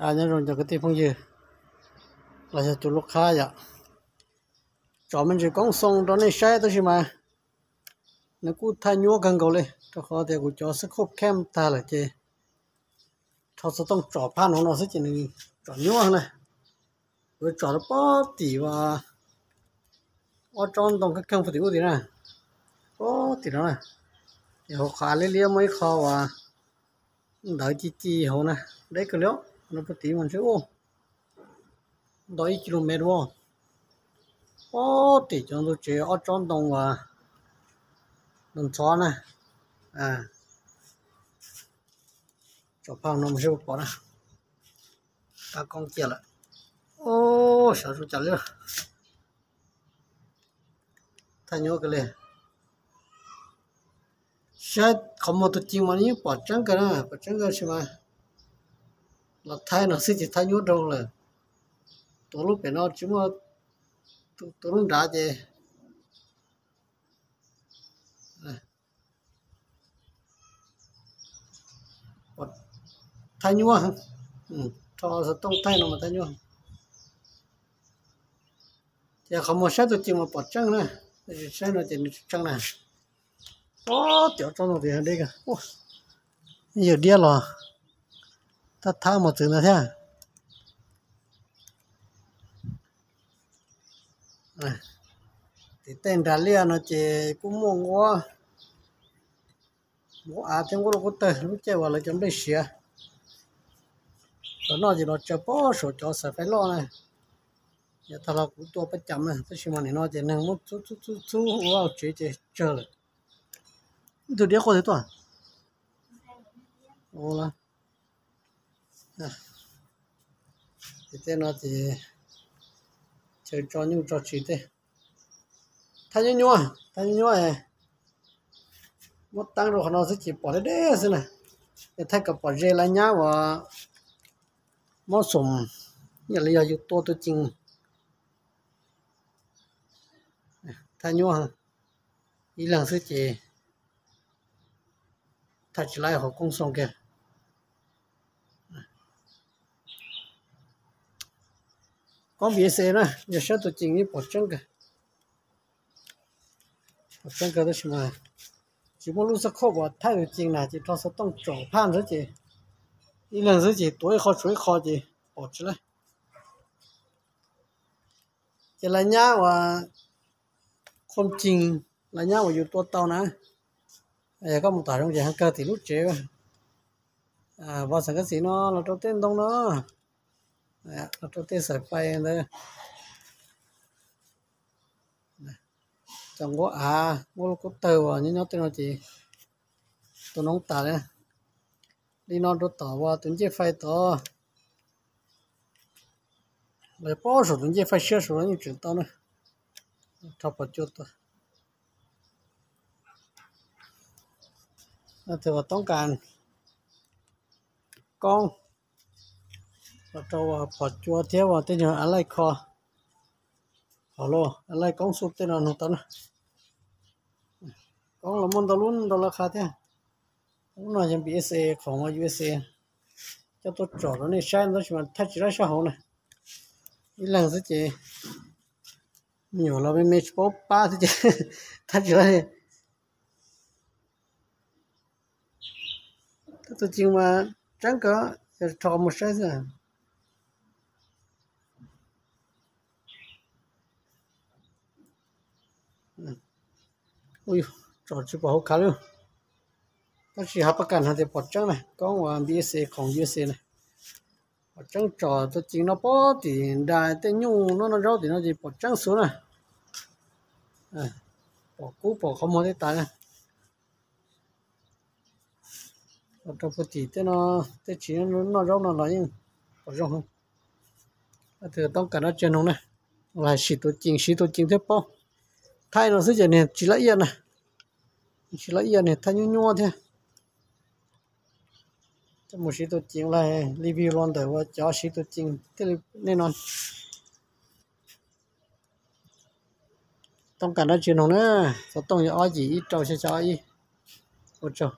Nyob zoo cov kwv tij phooj ywg los yog tus lub qhab yom. Tsom me ntsis koob xoo rau nej saib tab sis mas nws kuj thaij nyuab kawg nkaus li, rau qhov tias kuv cov xab khauj kham tag lawm ces rho xov tooj tsom phaj no no xwb ces nws tsom nyuab na. Kuv tsom rau pob tim uas ob tsob ntoo kheej kheej puag tim ub tim na, pob tim no na. Ces hauv qhov av liab liab muaj ib qho uas ntawd ci ci hauv na, deb kawg li. No puag tim mas ntshe ntau ib ki lus mev dua. Pob tim cov ntug tsev ob tsob ntoo uas ntxhov ntxhov na. Tsom phaj no mus seb puas pom na. Qab koob cia lawm. Ub, sawv zoo cas li. Thaij nyuab kawg li. Saib qhov muag tus ci mas yeej pom tseeb kawg na, pom tseeb kawg sis mas los thaij no xwb ces thaij nyuab dhau lawm. Tuav lub pem no tsis muaj, tuav lub nrad ces thaij nyuab, rho xov tooj thaij no mas thaij nyuab. Ces qhov muag saib tus ci mas pom tseeb na, saib no ces nws tseeb na. Ub, cov tsob no tias deb kawg, yawg diab los thab thab mos txwv ntawd thiab. Tim tej nras liaj no ces kuj muaj nquab, nquab av thiab nquab lauj kaub tawg lub caij uas lawv cov nplej siav. Los noj ces los tsaws pob saum cov xaim faib loj na. Yav tag los kuv tua paj cam na, tab sis mas nim no ces neeg muab txhub txhub txhub ua tsev ces tsawg lawm. Ib tug diab quaj twg tuaj? Ces tej no ces chaw tso nyuj tso tsis tej. Thaij nyuab nyuab, thaij nyuab nyuab, muab teeb rau qhov no xwb ces pom deb deb xwb na. Es thaij kom pom ze lawv nyab uas mob xoom, yam li yog yus tua tus cees. Thaij nyuab ib leeg xwb ces thaij tsis laib hauv koob xoo kiag. Koob B S A na, yog saib tus cees yeej pom tseeb kawg. Pom tseeb kawg tab sis mas tsis muaj lub xab khauj uas thaij tus cees na ces rho xov tooj tsom phaj xwb ces ib leeg xwb ces tuav ib qho tsuav ib qho ces pom tsis laib. Ces lawv nyab uas khom cees, lawv nyab uas yus tua tau na. Yog koj mus tom zoo ces heev kawg tim lub tsev. Vos xeem kab xis no los rau tej ntoo no, los rau tej xaim fais ntawd. Cov nquab av nquab lauj kaub tawg uas nyob nyob tej no ces tua noob tas li. Li no rau tom uas tus ncej fais tod, lawv pob saum tus ncej fais siab saud los yeej tseem tau na. Rho phom cua tua. Tus uas toob kas koob los rau uas phom cua thiab uas tej nyuag av laij kho, hauv los av laij koob xub tej no nug tau na. Koob los muaj ntau lub ntau laj qha thiab. Lub no yog B S A khoom uas U S A coj tuaj tsom rau nej saib tab sis mas thaij tsis laib sab hauv na. Ib leeg xwb ces me nyuam los me me tsis paub pab xwb ces thaij tsis laib. Tus cees mas tseeb kawg, yog rho mus saib xwb. Tsom tsis pom hauv khav li. Tab sis hav paj kas hais tias pom tseeb na, koob uas B S A khoom U S A na. Pom tseeb tsom tus cees no pob tim nras tej nyuj noj noj zaub tim no ces pom tseeb xwb na. Pom kub pom qhov muag tej tas na. Los rau puag tim tej no, tej tsis noj zaub no los yeej pom zoo. Toob kas dab tsi noog na, los siv tus cees, siv tus cees thiab paub. Thaij no xwb ces niag tsis laj iaj na, tsis laj iaj niag thaij nyuab nyuab thiab. Coj mus siv tus cees los review los ntawm uas cov siv tus cees thiaj li nej no. Toob kas dab tsi noog na, xov tooj yog ob yim ib rau xya xya ob ib. Ua tsaug.